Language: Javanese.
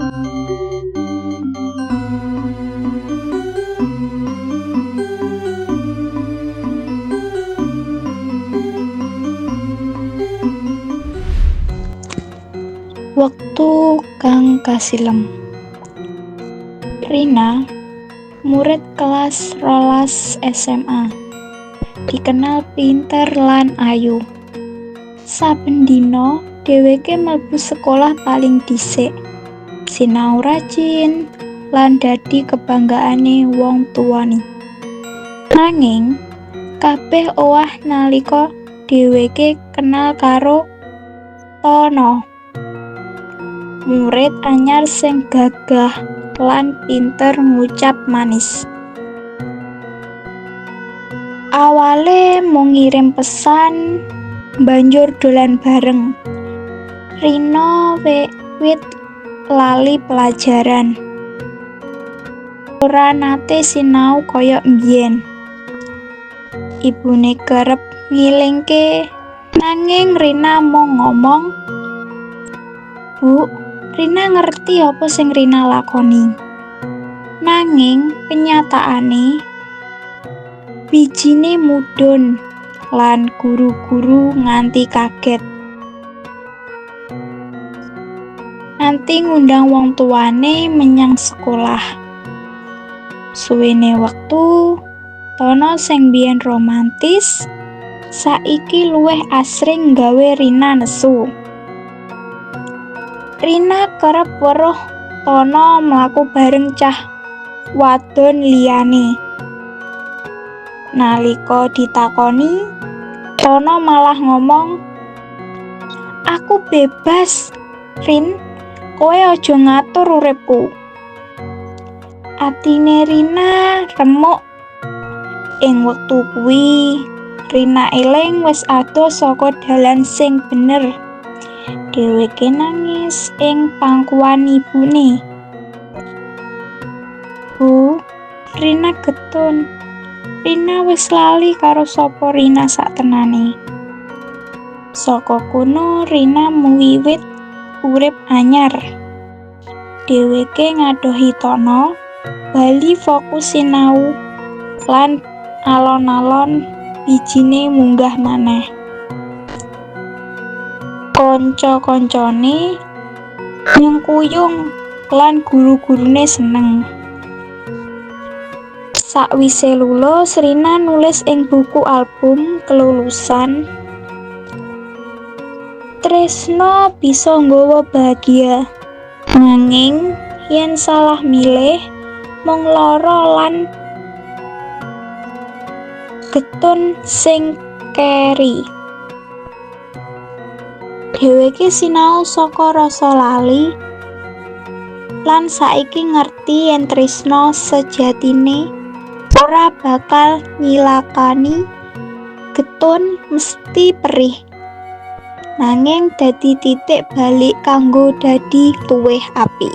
Wektu kang kasilem. Rina, murid kelas 12 SMA, dikenal pinter lan ayu. Saben dina dheweke mlebu sekolah paling dhisik, sinau rajin lan dadi kebanggaane wong tuwane. Nanging kabeh owah nalika dheweke kenal karo Tono, murid anyar sing gagah lan pinter ngucap manis. Awale mung ngirim pesan, banjur dolan bareng. Rina wiwit lali pelajaran. Ora nate sinau kaya mbiyen. Ibune kerep ngilingke, nanging Rina mung ngomong, "Bu, Rina ngerti apa sing Rina lakoni." Nanging kenyataane bijine mudhun lan guru-guru nganti kaget. Nganti ngundang wong tuane menyang sekolah. Suwene wektu, Tono sing biyen romantis saiki luwih asring gawe Rina nesu. Rina kerep weruh Tono mlaku bareng cah wadon liyane. Nalika ditakoni, Tono malah ngomong, "Aku bebas, Rin. Kowe aja ngatur uripku." Atine Rina remuk. Ing wektu kuwi, Rina eling wis adoh saka dalan sing bener. Dheweke nangis ing pangkuan ibune. "Bu, Rina getun. Rina wis lali karo sapa Rina saktenane." Saka kono Rina muwiwit urip anyar. Dheweke ngadohi Tono, bali fokus sinau lan alon-alon bijine munggah maneh. Kanca-kancane nyengkuyung lan guru-gurune seneng. Sakwise lulus, Rina nulis ing buku album kelulusan, "Tresna bisa nggawa bahagia, nanging yen salah milih mung lara lan getun sing keri." Dheweke sinau saka rasa lali lan saiki ngerti yen tresna sejatine ora bakal nyilakani, getun mesti perih, nanging dadi titik balik kanggo dadi luwih apik.